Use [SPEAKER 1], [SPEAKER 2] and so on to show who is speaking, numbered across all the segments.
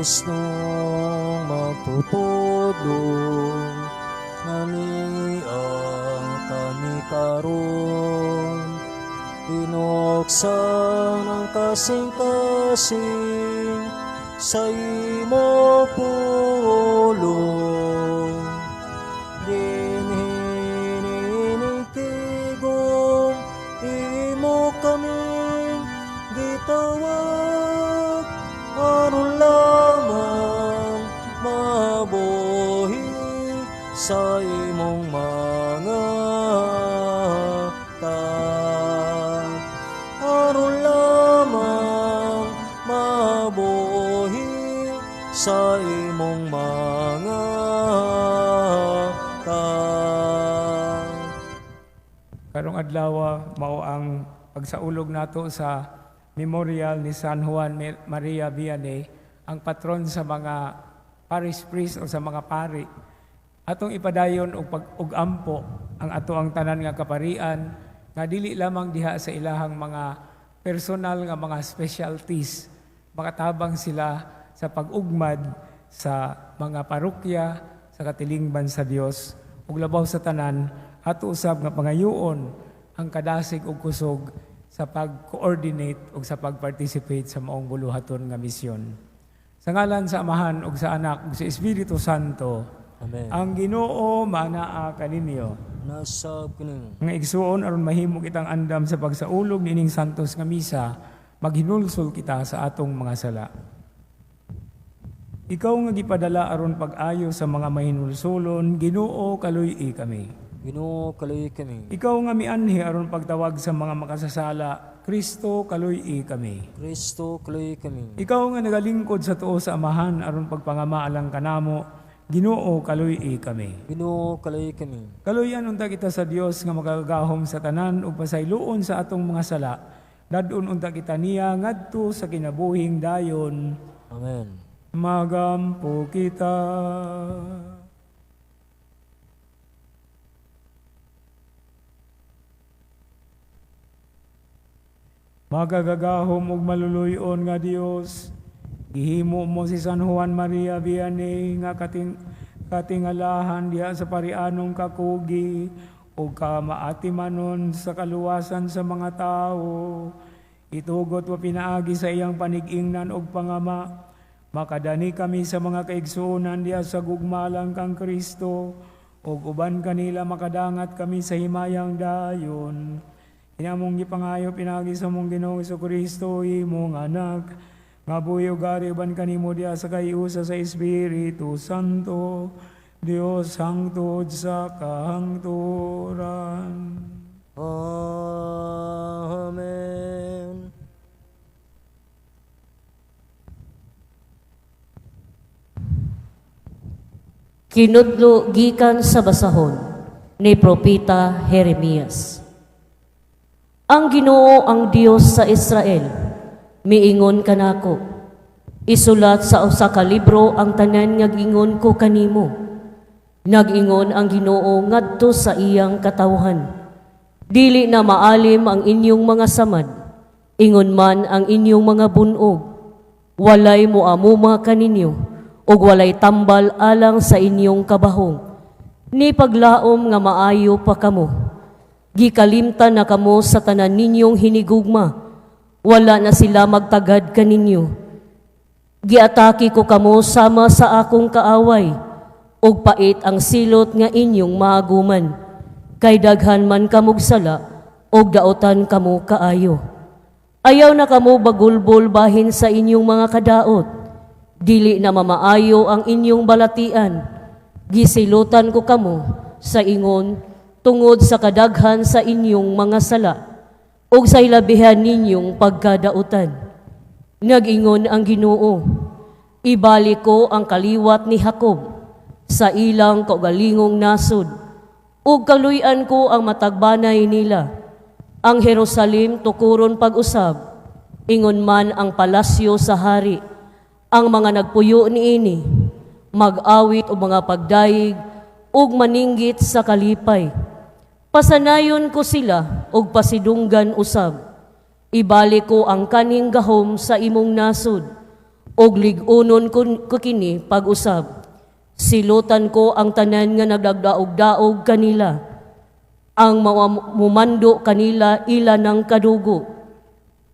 [SPEAKER 1] Kristong magtutudlo nga kami karon, hinuksan ang kasing-kasing sa imo pulong. Dinhi niining tigom, imo kaming gitawag aron lamang mabuhi sa imong mga hatag, aron lamang mabuhi sa imong mga hatag.
[SPEAKER 2] Karong adlaw mao ang pagsaulog nato sa memorial ni San Juan Maria Vianney, ang patron sa mga parish priest o sa mga pari. Atong ipadayon og pag og ampo ang ato ang tanan nga kaparian nga dili lamang diha sa ilahang mga personal nga mga specialties, makatabang sila sa pag-ugmad sa mga parokya, sa katilingban sa Dios. Ug labaw sa tanan, ato usab nga pangayoon ang kadasig ug kusog sa pag-coordinate ug sa pag-participate sa maong buluhaton nga misyon. Sa ngalan sa Amahan ug sa Anak ug sa Espiritu Santo.
[SPEAKER 1] Amen.
[SPEAKER 2] Ang Ginoo maanaa kaninyo.
[SPEAKER 1] Nasab kanimo.
[SPEAKER 2] Mga igsuon, aron mahimo kitang andam sa pagsaulog niining santos nga misa, maghinulsol kita sa atong mga sala. Ikaw nga gipadala aron pag-ayo sa mga mahinulsolon, Ginoo, kaluy-i kami.
[SPEAKER 1] Ginoo, kaluy kami.
[SPEAKER 2] Ikaw nga mianhi aron pagtawag sa mga makasasala, Kristo, kaluy-i kami.
[SPEAKER 1] Kristo, kaluy kami.
[SPEAKER 2] Ikaw nga nagalingkod sa tuo sa Amahan aron pagpangama alang kanamo, Ginoo, kaluy-i kami.
[SPEAKER 1] Ginoo, kaluy kami.
[SPEAKER 2] Kaluyan unta kita sa Dios nga makagagahom sa tanan ug pasayloon sa atong mga sala. Dad-on unta kita niya ngadto sa kinabuhing dayon.
[SPEAKER 1] Amen.
[SPEAKER 2] Magampo kita. Makagagahom ug maluluy-on nga Dios, gihimo mo si San Juan Maria Vianney nga katingalahan diha sa parianong kakugi ug kamaatimanon sa kaluwasan sa mga tawo. Itugot mo pinaagi sa iyang panig-ingnan ug pangama, makadani kami sa mga kaigsuonan diha sa gugmalang kang Kristo, ug uban kanila makadangat kami sa himayang dayon. Inamong gipangayo pinaagi sa mong Ginoong Kristo, imong anak, nga buhi ug ari uban kanimo diha sa kaiusa sa Espiritu Santo, Dios hangtod sa kahangturan.
[SPEAKER 1] Amen.
[SPEAKER 3] Kinudlo gikan sa basahon ni Propeta Jeremias. Ang Ginoo ang Dios sa Israel, miingon kanako. Isulat sa usa ka libro ang tanan nga giingon ko kanimo. Nag-ingon ang Ginoo ngadto sa iyang katawhan. Dili na maalim ang inyong mga samad, ingon man ang inyong mga bunog. Walay moamuma kaninyo, ug walay tambal alang sa inyong kabahong. Ni paglaom nga maayo pa kamo. Gikalimtan na kamo sa tanan ninyong hinigugma. Wala na sila magtagad kaninyo. Giatake ko kamo sama sa akong kaaway, ug pait ang silot nga inyong maaguman. Kay daghan man kamog sala, ug daotan kamo kaayo. Ayaw na kamo bagulbol bahin sa inyong mga kadaot. Dili na mamaayo ang inyong balatian. Gisilutan ko kamo sa ingon tungod sa kadaghan sa inyong mga sala ug sa hilabihan ninyong pagkadautan. Nag-ingon ang Ginoo, ibalik ko ang kaliwat ni Jacob sa ilang kaugalingong nasod, ug kaluy-an ko ang matagbanay nila. Ang Jerusalem tukuron pag-usab, ingon man ang palasyo sa hari. Ang mga nagpuyo niini, mag-awit o mga pagdayeg, ug maninggit sa kalipay. Pasanayon ko sila ug pasidunggan usab. Ibalik ko ang kaning gahom sa imong nasod, Ug lig-unon ko kini pag-usab. Silutan ko ang tanan nga nagdagdaog-daog kanila. Ang mumando kanila ila ng kadugo.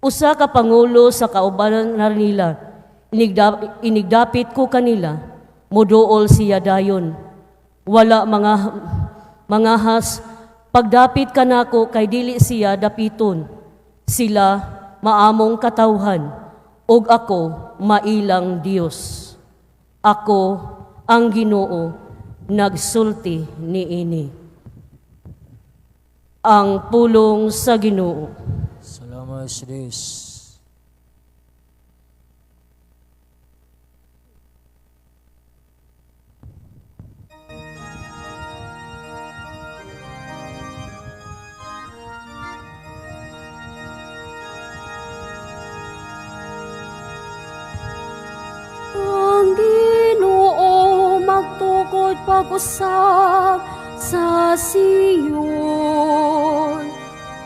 [SPEAKER 3] Usa ka pangulo sa kaubanan na nila, inigdapit ko kanila, muduol siya dayon. Wala mga mangahas, pagdapit kanako kay dili siya dapiton. Sila maamong katawhan, ug ako mailang Dios. Ako ang Ginoo, nagsulti niini. Ang pulong sa Ginoo.
[SPEAKER 1] Salamat sa Dios.
[SPEAKER 4] Ang Ginoo magtukod pag-usab sa Sion,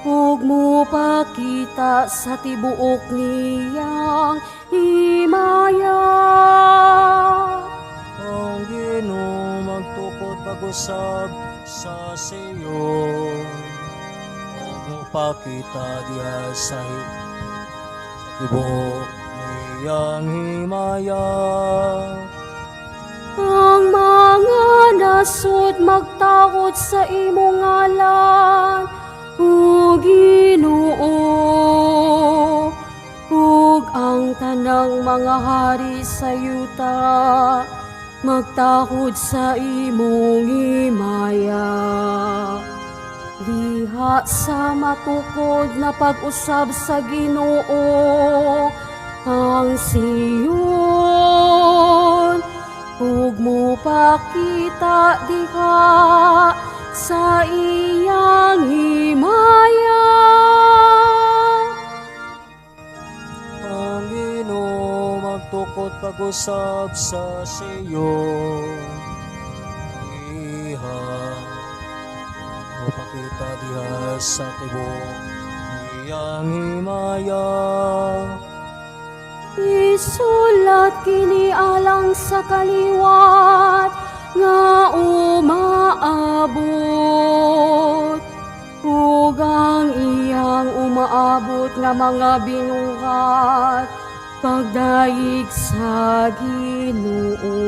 [SPEAKER 4] ug mopakita sa tibuok niyang himaya.
[SPEAKER 1] Ang Ginoo magtukod pag-usab sa Sion, ug mopakita diha sa tibuok niyang himaya.
[SPEAKER 4] Ang mga nasod magtakot sa imong ngalan, o Ginoo, ug ang tanang mga hari sa yuta magtakot sa imong himaya. Diha sa matukod na pag-usab sa Ginoo ang Sion, ug mopakita diha sa iyang himaya.
[SPEAKER 1] Ang Ginoo magtukod pag-usab sa Sion, diha mopakita diha sa tibuok niyang himaya.
[SPEAKER 4] Isulat kini alang sa kaliwat nga umaabot, ug ang iyang umaabot nga mga binuhat pagdayeg sa Ginoo.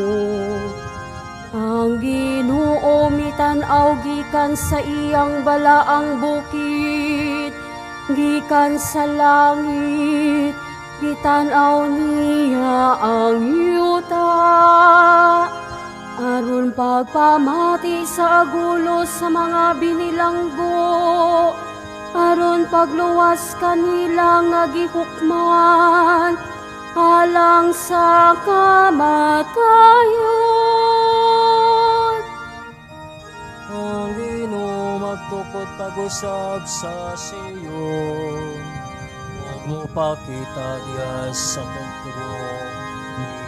[SPEAKER 4] Ang Ginoo mitan-aw gikan sa iyang balaang bukid, gikan sa langit gitan-aw niya ang yuta, aron pagpamati sa agulo sa mga binilanggo, aron pagluwas kanila nga gihukman alang sa kamatayon.
[SPEAKER 1] Ang Ginoo magtukod pag-usab sa Sion, ug mopakita diha sa tibuok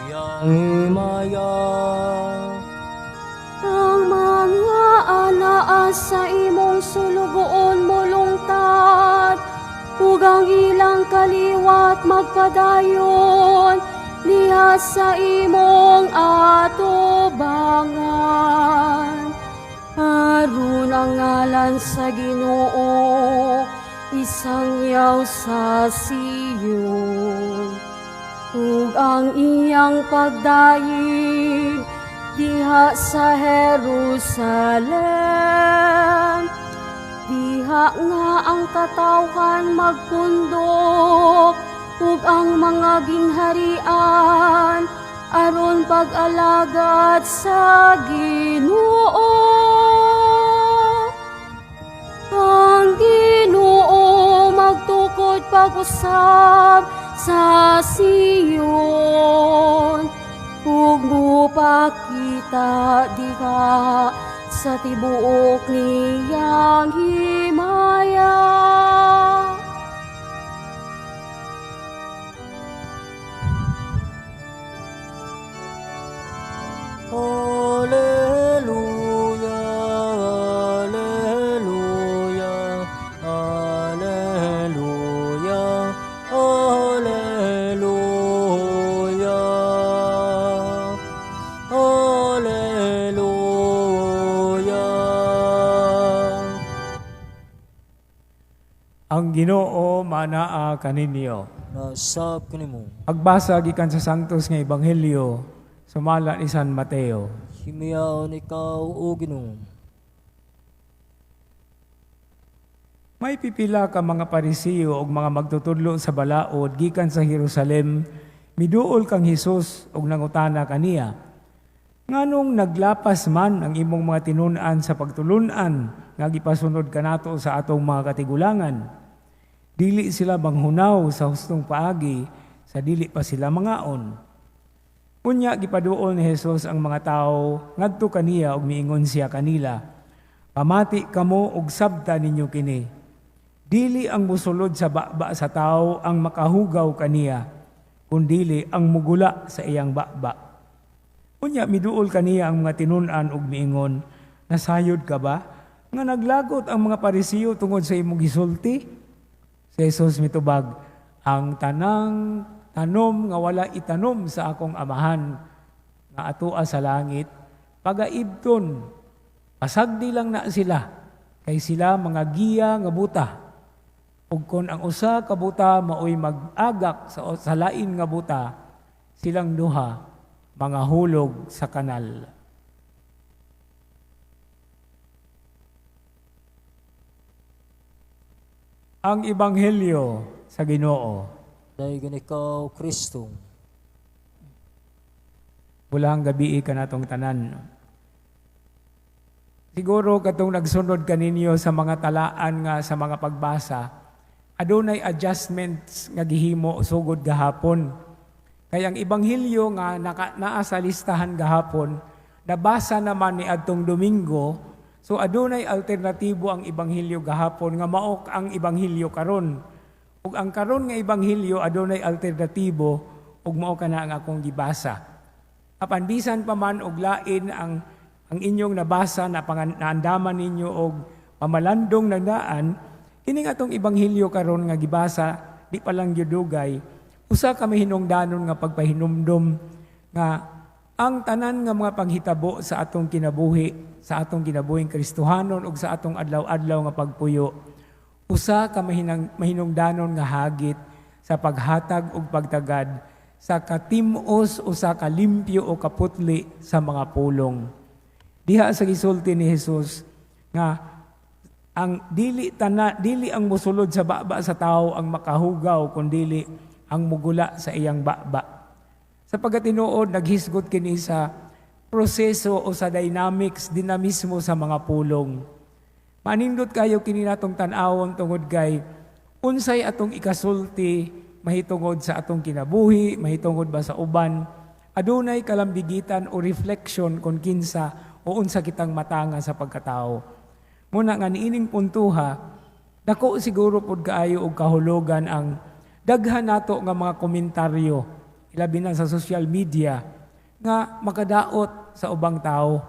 [SPEAKER 1] niyang himaya.
[SPEAKER 4] Ang mga anaa sa imong sulugoon molungtad, ug ang ilang kaliwat magpadayon diha sa imong atubangan. Aron ang ngalan sa Ginoo isangyaw sa Sion, ug ang iyang pagdayeg diha sa Jerusalem. Diha nga ang katawhan magpundok ug ang mga gingharian aron pag-alagad sa Ginoo. Ang Ginoo magtukod pag-usab sa Sion, ug mopakita diha sa tibuok niyang himaya.
[SPEAKER 1] Alleluia, alleluia, alleluia, alleluia.
[SPEAKER 2] Ang Ginoo manaa kaninyo.
[SPEAKER 1] Na sab kanimo.
[SPEAKER 2] Pagbasa gikan sa Santos nga Ebanghelyo sumala ni San Mateo.
[SPEAKER 1] Himayaon ikaw, o Ginoo.
[SPEAKER 2] May pipila ka mga Parisiyo ug mga magtutudlo sa balaod gikan sa Jerusalem miduol kang Hesus ug nangutana kaniya. Nganong naglapas man ang imong mga tinun-an sa pagtulun-an nga gipasunod kanato sa atong mga katigulangan? Dili sila manghunaw sa hustong paagi sa dili pa sila mangaon. Unya gipaduol ni Jesus ang mga tawo ngadto kaniya ug miingon siya kanila, "Pamati kamo ug sabta ninyo kini. Dili ang musulod sa baba sa tawo ang makahugaw kaniya, kundili ang mugula sa iyang baba." Unya miduol kaniya ang mga tinun-an ug miingon, "Nasayod ka ba nga naglagot ang mga Parisiyo tungod sa imong gisulti?" Si Jesus mitubag, "Ang tanang tanom nga wala itanom sa akong amahan nga atoa sa langit, pagaibton, pasagdi lang na sila, kay sila mga giya nga buta. Ug kon ang usa ka buta maoy mag-agak sa lain nga buta, silang duha mga hulog sa kanal." Ang Ebanghelyo sa Ginoo.
[SPEAKER 1] Daygon ikaw, Kristo.
[SPEAKER 2] Bulahang gabi kanatong tanan. Siguro katong nagsunod kaninyo sa mga talaan nga sa mga pagbasa, adunay adjustments nga gihimo sugod gahapon. Kay ang ebanghelyo nga naa sa listahan gahapon, nabasa naman ni adtong Domingo, so adunay alternatibo ang ebanghelyo gahapon nga maok ang ebanghelyo karon. Ug ang karon nga ebanghelyo adunay alternatibo ug mao kana ang akong gibasa. Apan bisan pa man og lain ang inyong nabasa na naandaman ninyo og pamalandong nagdaan, kining atong ebanghelyo karon nga gibasa di pa lang gyud dugay, usa ka mahinungdanon nga pagpahinumdom nga ang tanan nga mga panghitabo sa atong kinabuhi, sa atong kinabuhing Kristohanon ug sa atong adlaw-adlaw nga pagpuyo, usa ka mahinungdanon nga hagit sa paghatag ug pagtagad sa katim-os o sa kalimpyo o kaputli sa mga pulong. Diha sa gisulti ni Jesus nga ang dili tana, dili ang mosulod sa baba sa tawo ang makahugaw kundili ang mugula sa iyang baba. Sa pagkatinuod naghisgot kini sa proseso o sa dynamics, dinamismo sa mga pulong. Manindot kayo kini natong tan-awon tungod kay unsay atong ikasulti mahitungod sa atong kinabuhi, mahitungod ba sa uban, adunay kalambigitan o reflection kung kinsa o unsa kitang matanga sa pagkatao. Muna nga niining puntuha, dako siguro pud kaayo og kahulugan ang daghan nato nga mga komentaryo, ilabi na sa social media, nga makadaot sa ubang tao.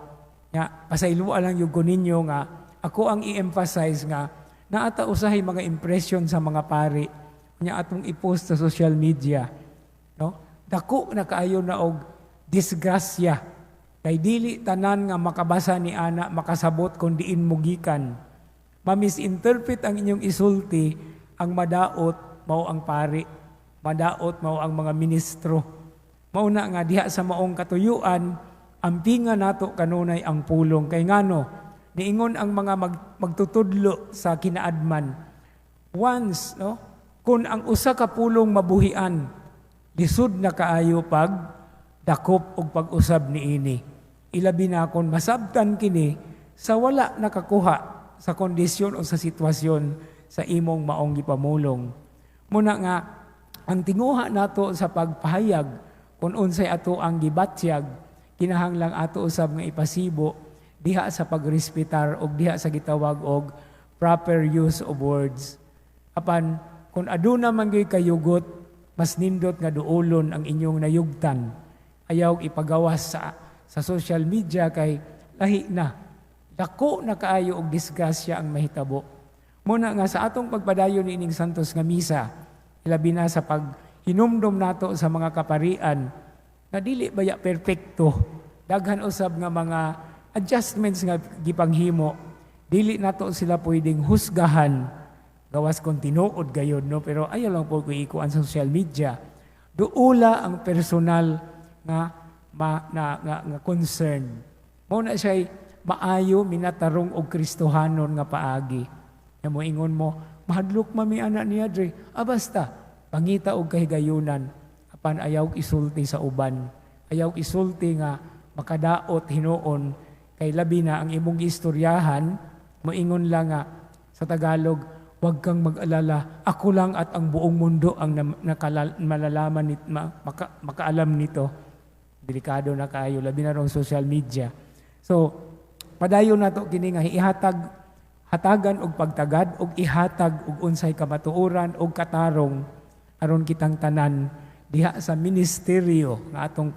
[SPEAKER 2] Nga pasayloa lang gyud ko ninyo nga ako ang i-emphasize nga naata usahay mga impression sa mga pari nya atong i-post sa social media, no? Dako na kaayo na og disgrasya kay dili tanan nga makabasa ni ana makasabot kon diin mo gikan. Ma-misinterpret ang inyong isulti, ang madaot mao ang pari, madaot mao ang mga ministro. Mao na nga diha sa maong katuyuan, ampinga nato kanunay ang pulong. Kay ngano, niingon ang mga magtutudlo sa kinaadman. Once, no, kung ang usa ka pulong mabuhian, lisod na kaayo pag dakop og pag-usab niini. Ilabi na kon masabtan kini sa wala nakakuha sa kondisyon o sa sitwasyon sa imong maong gipamulong. Muna nga, ang tinguha nato sa pagpahayag kung unsay ato ang gibatyag, kinahanglang ato usab nga ipasibo diha sa pagrespetar og diha sa gitawag og proper use of words. Apan kung aduna man gyud kayugot, mas nindot nga duolon ang inyong nayugtan. Ayaw ipagawas sa social media kay lahi na. Dako na kaayo og disgrasya ang mahitabo. Muna nga sa atong pagpadayon niining Santos nga misa, ilabi na sa paghinumdom nato sa mga kaparian nga dili baya perpekto. Daghan usab nga mga adjustments nga gipanghimo, dili nato sila pwedeng husgahan. Gawas kung tinuod gayod, no, pero ayaw lang po ko ikuan sa social media. Duula ang personal nga ma, na, nga, nga concern. Mao na siya maayo minatarong og Kristohanon nga paagi. Nga moingon mo, mahadlok mami anak niya dre. Ah, basta, pangita og kahigayunan apan ayaw isulti sa uban. Ayaw isulti nga makadaot hinuon kay labi na ang imong istoryahan, moingon lang nga sa Tagalog, "Huwag kang mag-alala, ako lang at ang buong mundo ang malalaman nit, makaalam nito." Delikado na kaayo, labi na rong social media. So, padayon nato kini nga ihatag, hatagan og pagtagad og ihatag og unsay kamatuoran og katarong aron kitang tanan diha sa ministeryo nga atong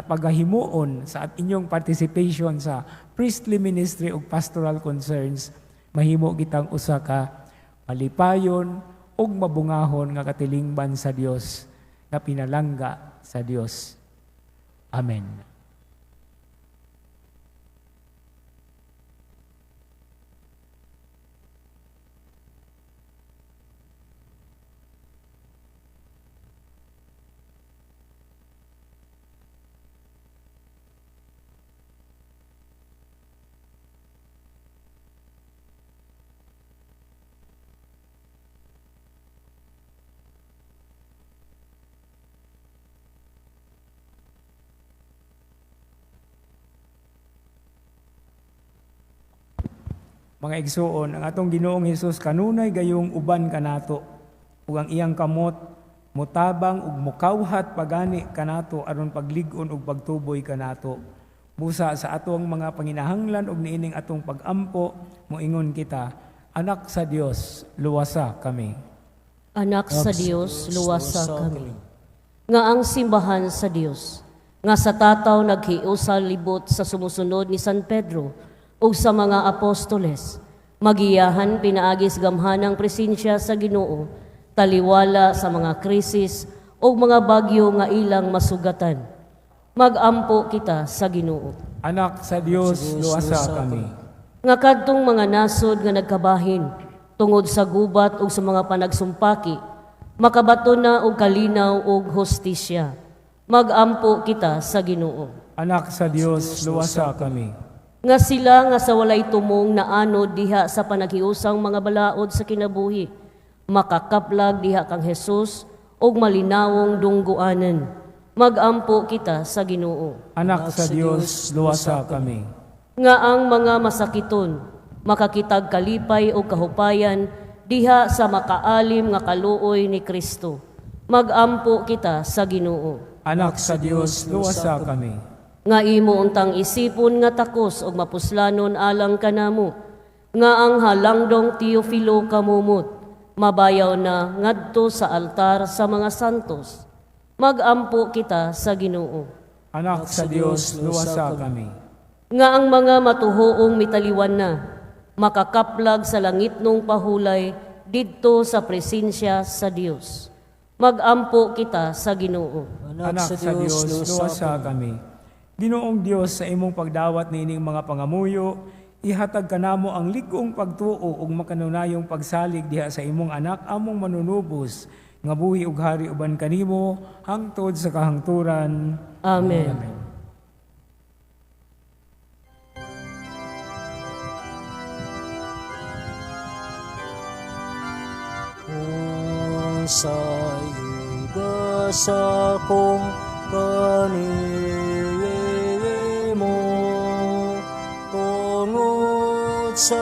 [SPEAKER 2] pagahimuon sa at inyong participation sa priestly ministry ug pastoral concerns, mahimo kitang usa ka malipayon ug mabungahon nga katilingban sa Dios nga pinalangga sa Dios. Amen. Mga igsuon, ang atong Ginoong Hesus kanunay gayong uban kanato ug ang iyang kamot motabang ug mokawhat pagani kanato aron paglig-on ug pagtuboy kanato. Busa sa atong mga panginahanglan ug niining atong pag-ampo, moingon kita, Anak sa Dios, luwasa kami.
[SPEAKER 3] Anak sa Dios, luwasa kami. Nga ang simbahan sa Dios, nga sa tataw naghiusa libot sa sumusunod ni San Pedro ug sa mga apostoles, magiyahan pinaagi sa gamhanang presensya sa Ginoo, taliwala sa mga krisis ug mga bagyo nga ilang masugatan. Magampo kita sa Ginoo.
[SPEAKER 2] Anak sa Dios, luwasa kami.
[SPEAKER 3] Nga kadtong mga nasod nga nagkabahin tungod sa gubat ug sa mga panagsumpaki, makabato na og kalinaw ug hustisya. Magampo kita sa Ginoo.
[SPEAKER 2] Anak sa Dios, luwasa kami.
[SPEAKER 3] Nga sila nga sa walay tumong naanod diha sa panaghiusang mga balaod sa kinabuhi, makakaplag diha kang Hesus ug malinawong dungguanan. Magampo kita sa Ginoo.
[SPEAKER 2] Anak sa Dios, luwasa kami.
[SPEAKER 3] Nga ang mga masakiton makakitag kalipay o kahupayan diha sa makaalim nga kaluoy ni Kristo. Magampo kita sa Ginoo.
[SPEAKER 2] Anak sa Dios, luwasa kami.
[SPEAKER 3] Nga imo untang isipon nga takos og mapuslanon alang kanamo, nga ang halangdong Teofilo kamumot, mabayaw na ngadto sa altar sa mga santos. Magampo kita sa Ginoo.
[SPEAKER 2] Anak sa Dios, luwasa kami.
[SPEAKER 3] Nga ang mga matuhoong mitaliwan na, makakaplag sa langitnong pahulay didto sa presensya sa Dios. Magampo kita sa Ginoo.
[SPEAKER 2] Anak sa Dios, luwasa kami. Ginoong Dios, sa imong pagdawat niining mga pangamuyo, ihatag kanamo ang lig-ong pagtuo ug makanunayong pagsalig diha sa imong anak among manunubos nga buhi ug hari uban kanimo hangtod sa kahangturan.
[SPEAKER 3] Amen.
[SPEAKER 2] Amen.
[SPEAKER 1] Sa igasa kong kanimo tungod sa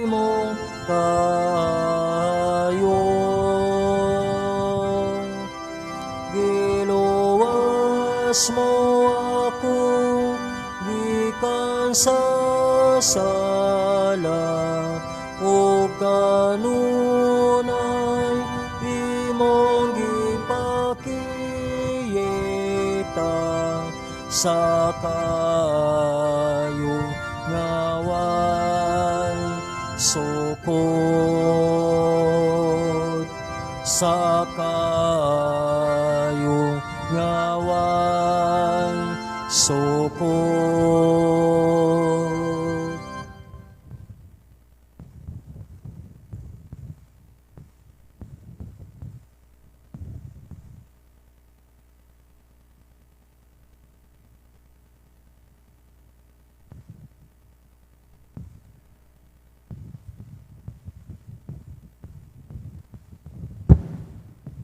[SPEAKER 1] imong kaayo, giluwas mo ako gikan sa sala ug kanunay imong gipakita sa kaayo nga way sukod, sa kaayo nga way sukod.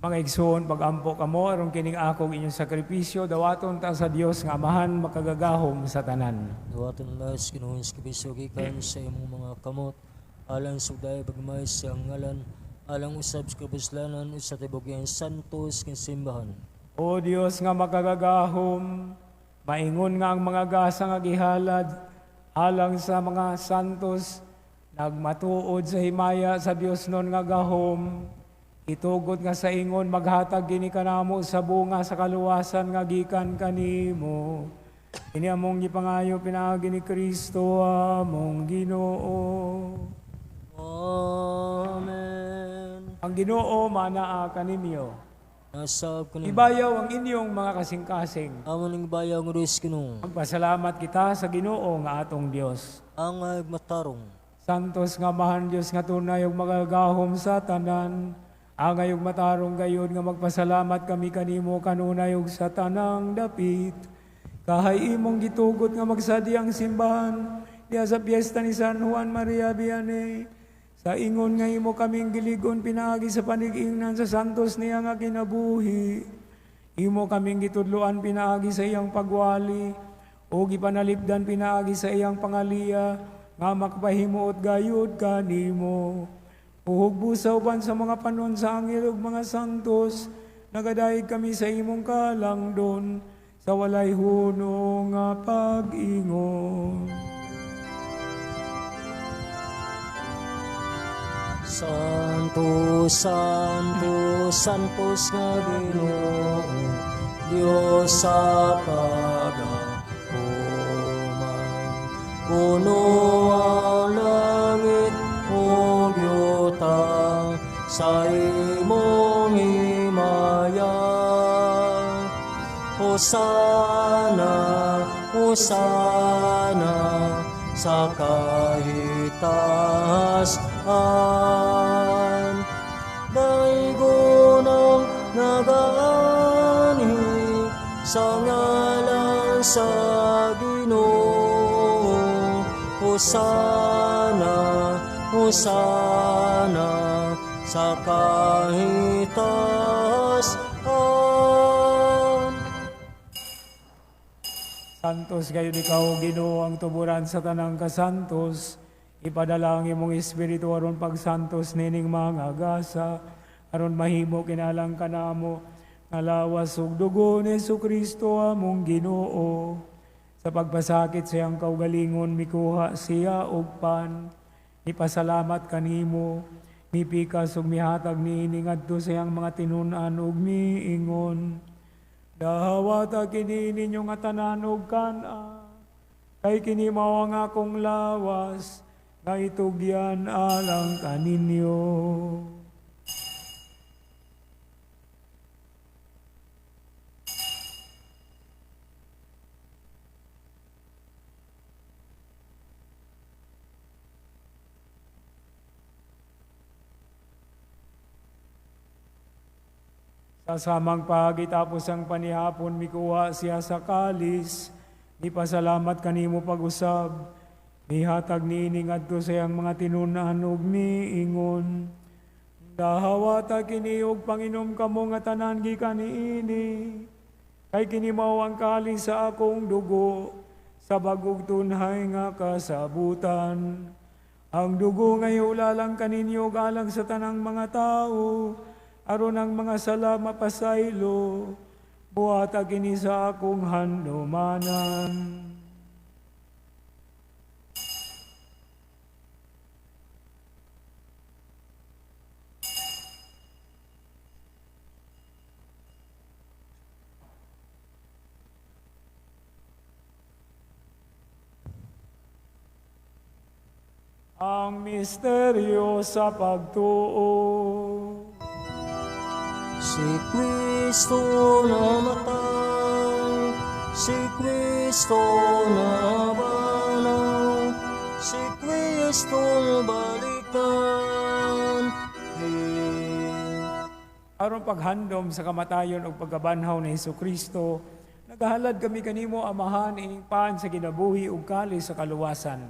[SPEAKER 2] Mga igsoon, pag-ampo kamo aron kining akong inyong sakripisyo dawaton ta sa Dios nga Amahan makagagahom sa tanan.
[SPEAKER 1] Dawaton Allah sa Ginoong sakripisyo gikan sa imong mga kamot, alang sa dayeg pagmay sa iyang ngalan, alang usab sa kapuslanan ug sa tibuok iyang santos nga simbahan.
[SPEAKER 2] O Dios nga makagagahom, maingon nga ang mga gasa nga gihalad alang sa mga santos nagmatuod sa himaya sa Dios nun nga gahom. Itugot nga sa ingon maghatag gini kanamo sa bunga sa kaluwasan nga gikan kanimo. Ini among gipangayo pinaagi ni Kristo among Ginoo.
[SPEAKER 1] Amen.
[SPEAKER 2] Ang Ginoo manaa kaninyo.
[SPEAKER 1] Nasa kanimo.
[SPEAKER 2] Ibayaw ang inyong mga kasing-kasing.
[SPEAKER 1] Amon ning bayaw nga Dios Ginoo.
[SPEAKER 2] Magpasalamat kita sa Ginoo nga atong Dios.
[SPEAKER 1] Angay matarong.
[SPEAKER 2] Santos nga Amahan Dios nga tunay ug makagagahom sa tanan. Angay ug matarong gayud nga magpasalamat kami kanimo kanunay ug sa tanang dapit. Kahay imong gitugot nga magsadi ang simbahan diha sa piyesta ni San Juan Maria Vianney. Sa ingon nga imo kaming giligon pinaagi sa panig-ingnan sa santos niya nga kinabuhi. Imo kaming gitudloan pinaagi sa iyang pagwali o gipanalipdan pinaagi sa iyang pangaliya nga makapahimuot gayud kanimo. Uhugbo sa uban sa mga panon sa anghel ug mga santos, nagadayeg kami sa imong kalangdon sa walay huno nga pag-ingon.
[SPEAKER 1] Santo, Santo, Santos nga Ginoo, Dios sa kagahoman. Puno ang langit ug yuta sa imong himaya. Hosana, Hosana sa kahitaas-an. Daygon ang nagaanhi sa ngalan sa Ginoo. Hosana, Hosana sa kahitaas-an.
[SPEAKER 2] Santos gayud ikaw, Ginoo, ang tuburan sa tanang kasantos. Ipadala ang imong espiritu aron pagsantos nining mga gasa, aron mahimo kinalang kanamo nga lawas ug dugo ni Hesukristo among Ginoo. Sa pagpasakit sa iyang kaugalingon, mikuha siya og pan. Ipasalamat kanimo, mipikas ug mihatag niini ngadto sa iyang mga tinun-an ug miingon. Dahawata kini ninyo nga tanan ug kan-a, kay kini mao ang akong lawas nga itugyan alang kaninyo. Sa samang pagitapos ang panihapon, mikuha siya sa kalis, nipasalamat kanimo pag-usab, mihatag niini ngadto sa iyang mga tinun-an ug miingon. Dahawata kini ug panginom kamo nga tanan gikan niini, kay kini mao ang kalis sa akong dugo, sa bag-ong tunhay nga kasabutan. Ang dugo nga iulalang kaninyo ug alang sa tanang mga tawo, aron ang mga sala mapasaylo, buhata kini sa akong handumanan. Ang misteryo sa pagtuo.
[SPEAKER 1] Si Kristo namatay, si Kristo nabanhaw, si Kristo balikan.
[SPEAKER 2] Aron paghandom sa kamatayon ug pagkabanhaw ni Hesukristo, nagahalad kami kanimo, Amahan, ining pan sa kinabuhi ug kalis sa kaluwasan.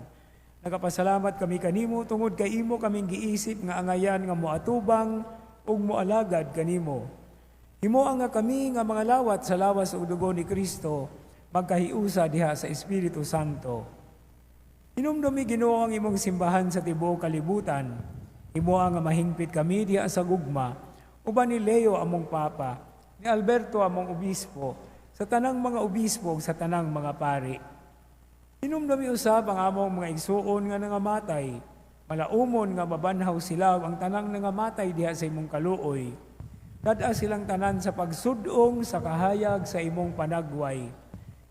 [SPEAKER 2] Nagapasalamat kami kanimo tungod kay imo kaming giisip nga angayan nga moatubang ug moalagad kanimo. Himoa nga kami nga mga lawat sa lawas ug dugo ni Kristo, magkahiusa diha sa Espiritu Santo. Hinumdumi, Ginoo, ang imong simbahan sa tibuok kalibutan. Himoa nga mahingpit kami diha sa gugma, uban ni Leo among Papa, ni Alberto among obispo, sa tanang mga obispo ug sa tanang mga pari. Hinumdumi usab ang among mga igsuon nga nangamatay. Malaumon nga mabanhaw sila ug ang tanang nangamatay diha sa imong kaluoy. Dad-a silang tanan sa pagsudong sa kahayag sa imong panagway.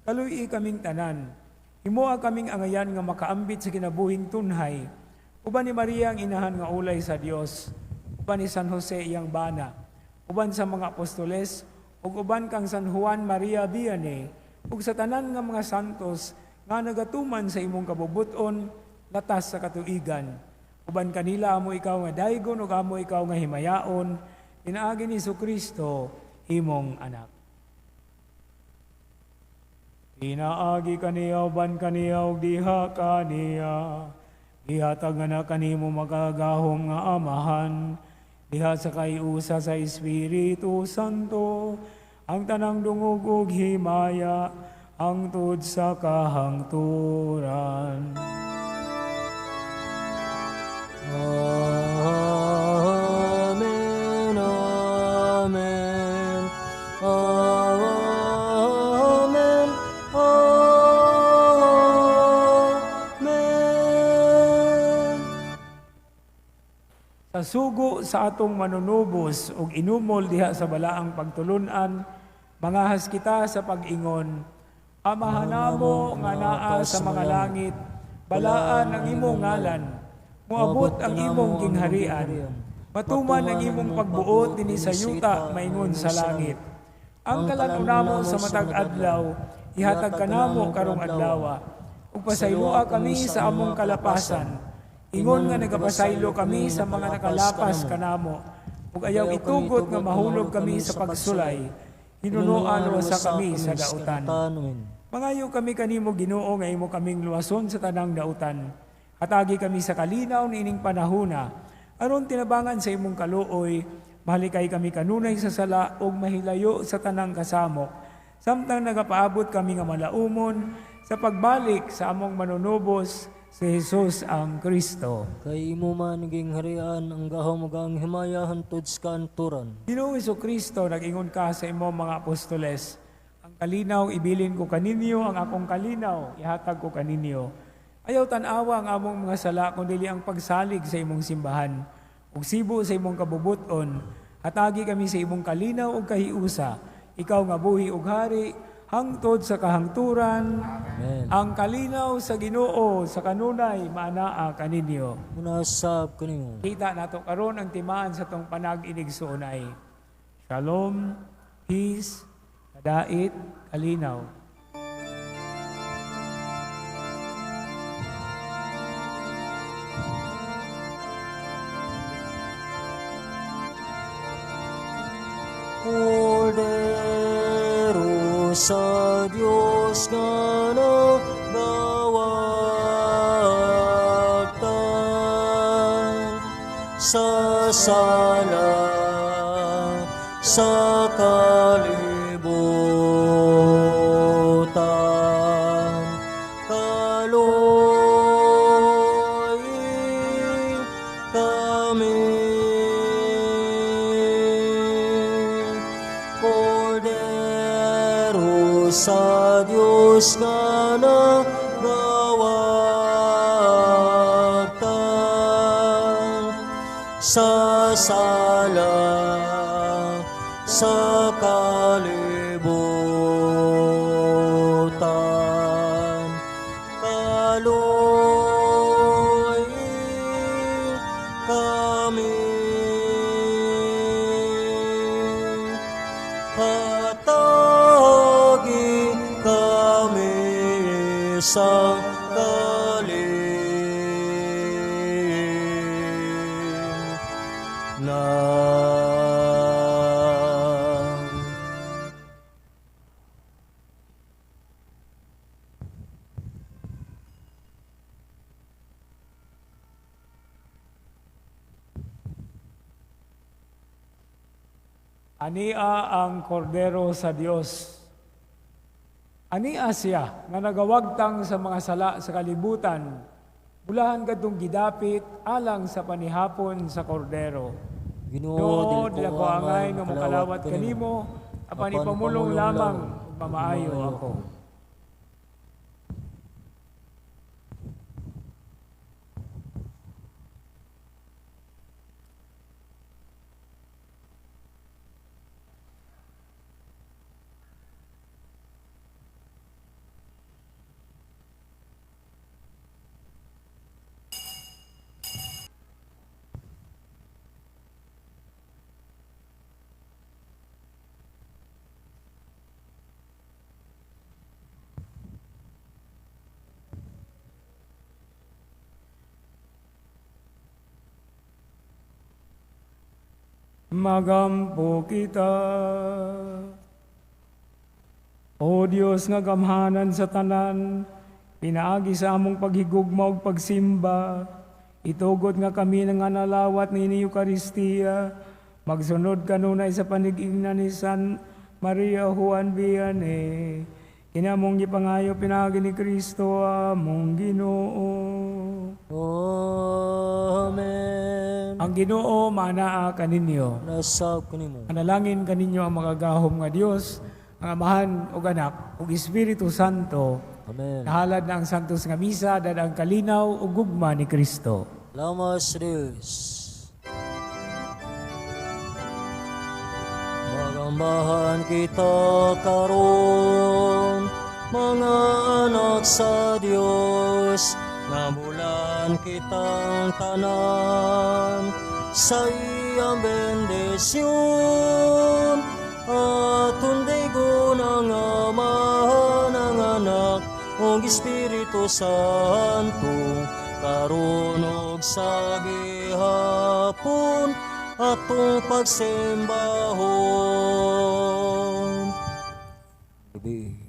[SPEAKER 2] Kaluy-i kaming tanan. Himoa kaming angayan nga makaambit sa kinabuhing tunhay. Uban ni Maria ang inahan nga ulay sa Dios, uban ni San Jose iyang bana, uban sa mga apostoles, ug uban kang San Juan Maria Vianney, ug sa tanan nga mga santos nga nagatuman sa imong kabubut-on latas sa katuigan. Uban kanila amo ikaw nga daygon ug amo ikaw nga himayaon, pinaagi ni Kristo imong anak. Pinaagi kaniya, uban kaniya, ug diha kaniya, gihatag nga na kanimo makagagahom nga Amahan, diha sa kahiusa sa Espiritu Santo, ang tanang dungog ug himaya, hangtod sa kahangturan.
[SPEAKER 1] Amen. Amen. Amen. Amen.
[SPEAKER 2] Sa sugo sa atong manunubos ug inumol diha sa balaang pagtulunan, mangahas kita sa pag-ingon: Amahan namo nga naa sa mga langit, balaan ang imong ngalan, moabot ang imong gingharian, matuman ang imong pagbuot dinhi sa yuta maingon sa langit. Ang kalan-on namo sa matag adlaw, ihatag kanamo karong adlawa, ug pasayloa kami sa among kalapasan, ingon nga nagapasaylo kami sa mga nakalapas kanamo, ug ayaw itugot nga mahulog kami sa pagsulay, hinunoa luwasa kami sa dautan.
[SPEAKER 1] Amen.
[SPEAKER 2] Mangayo kami kanimo, Ginoo, nga imo kaming luwason sa tanang dautan. Hatagi kami sa kalinaw niining panahona, aron tinabangan sa imong kaluoy, mahalikay kami kanunay sa sala ug mahilayo sa tanang kasamok, samtang nagapaabot kami nga malaumon sa pagbalik sa among manunubos, si Jesus ang Kristo.
[SPEAKER 1] Kay imo man gingharian ang gahom ug ang himaya hantod sa kaanturan.
[SPEAKER 2] Ginoong Kristo, nag-ingon ka sa imong mga apostoles, "Ang kalinaw ibilin ko kaninyo, ang akong kalinaw ihatag ko kaninyo." Ayaw tan-awa ang among mga sala, kundi ang pagsalig sa imong simbahan. Ug sibo sa imong kabubuton, hatagi kami sa imong kalinaw ug kahiusa. Ikaw nga buhi ug hari hangtod sa kahangturan.
[SPEAKER 1] Amen.
[SPEAKER 2] Ang kalinaw sa Ginoo sa kanunay maanaa kaninyo.
[SPEAKER 1] Munasab kanimo.
[SPEAKER 2] Kita nato karon ang timaan sa tong panag-inigsuonay. Shalom, peace, kadait, kalinaw.
[SPEAKER 1] Kordero sa Dios nga nagawagtan sa sala sa kalibutan, kaluoy kami. Kordero sa Dios nga nagawagtan sa sala sa kalibutan, kaluoy kami. Hatagi kami sa kalinaw.
[SPEAKER 2] Ania ang Kordero sa Dios. Ania siya nga nagawagtang sa mga sala sa kalibutan. Bulahan kadtong gidapit alang sa panihapon sa Kordero.
[SPEAKER 1] Ginoo,
[SPEAKER 2] Ginoo,
[SPEAKER 1] dili
[SPEAKER 2] dili
[SPEAKER 1] ko
[SPEAKER 2] ko angay nga
[SPEAKER 1] mokalawat
[SPEAKER 2] mokalawat kanimo, apan ipamulong lamang ug mamaayo ako. Magampo kita. O Dios nga gamhanan sa tanan, pinaagi sa among paghigugma ug pagsimba, itugot nga kami nga nalawat ni Eukaristiya, magsunod kanunay sa panigingnan ni San Maria Juan Vianney. Kini among gipangayo pinaagi ni Kristo among Ginoo.
[SPEAKER 1] Amen.
[SPEAKER 2] Ang Ginoo manaa kaninyo.
[SPEAKER 1] Nasab kanimo.
[SPEAKER 2] Panalangin kaninyo ang makagagahom nga Dios, ang Amahan ug Anak ug Espiritu Santo.
[SPEAKER 1] Amen.
[SPEAKER 2] Nahalad na ang Santos nga Misa dad ang kalinaw ug gugma ni Kristo.
[SPEAKER 1] Salamat sa Diyos. Magambahan kita karon, mga anak sa Dios, nabulan kitang tanan sa iyang bendisyon. Aton daygon ang Amahan, ang Anak, ug Espiritu Santo, karon ug sa gihapon atong pagsimbahon. Gabi.